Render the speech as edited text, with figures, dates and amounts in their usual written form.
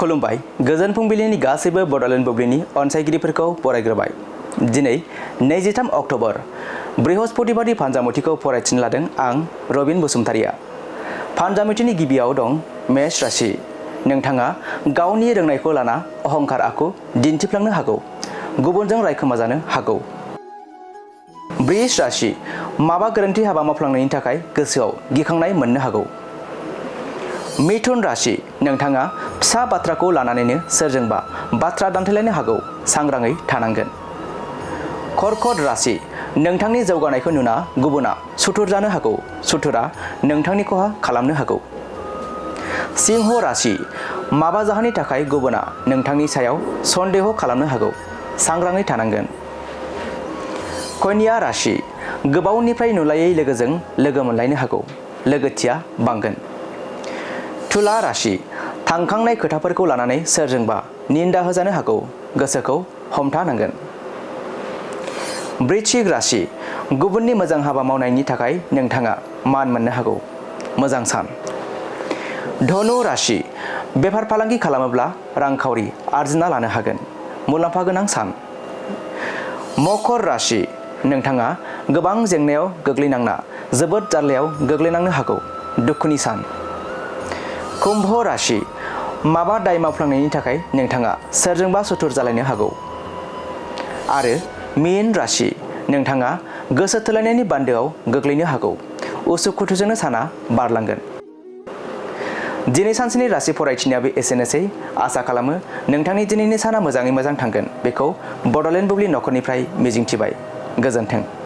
खुलुमबाय गोजोन फुंबिलिनि गासैबो बड'लेण्ड बुब्लिनि अनसायगिरिफोरखौ बरायग्रोबाय। दिनै 23 अक्ट'बर बृहस्पतिबारनि फान्जामुथिखौ फरायथिनो लादों आं रबिन बसुमतारिया। फान्जामुथिनि गिबियाव दं मेष राशि। नोंथाङा गावनि रोंनायखौ लाना अहंकार आखु दिन्थिफ्लांनो हागौ, गुबुनजों रायखोमाजानो हागौ। वृष राशि। माबा गोरोन्थि हाबा मावफ्लांनायनि थाखाय गोसोआव गिखांनाय मोननो हागौ। मिथुन राशि। नोंथाङा फिसा बाथ्राखौ लानानैनो सोरजोंबा बाथ्रा दान्थेलायनो हागौ, सांग्राङै थानांगोन। कर्कट राशि। नोंथांनि जौगानायखौ नुना गुबुना सुथुर जानो हागौ, सुथुरा नोंथांनि खहा खालामनो हागौ। सिंह राशि। माबा जाहोननि थाखाय गुबुना नोंथांनि सायाव सन्देह खालामनो हागौ, सांग्राङै थानांगोन। कन्या राशि। गोबावनिफ्राय नुलायै लोगोजों लोगो मोनलायनो हागौ, लोगोथिया बांगोन। तुला राशि। थांखांनाय खोथाफोरखौ लानानै सोरजोंबा निन्दा होजानो हागौ, गोसोखौ हमथानांगोन। वृश्चिक राशि। गुबुननि मोजां हाबा मावनायनि थाखाय नोंथाङा मान मोननो हागौ, मोजां सान। धनु राशि। बेफार फालांगि खालामोब्ला रांखावरि आरजिना लानो हागोन, मुलाम्फा गोनां सान। मकर राशि। नोंथाङा गोबां जेंनायाव गोग्लैनांना जोबोद जार्लायाव गोग्लैनांनो हागौ, दुखुनि सान। कुम्भ राशि। माबा दाय मावफ्लांनायनि थाखाय नोंथाङा सोरजोंबा सुथुर जालायनो हागौ। आरो मीन राशि। नोंथाङा गोसो थोलायनायनि बान्दोआव गोग्लैनो हागौ, उसुखुथुजोंनो साना बारलांगोन। दिनै सानसेनि राशि फरायथिनायाबो एसेनोसै। आसा खालामो नोंथांनि दिनैनि साना मोजाङै मोजां थांगोन, बेखौ बड'लेण्ड बुब्लि नखरनिफ्राय मिजिंथिबाय। गोजोन्थों।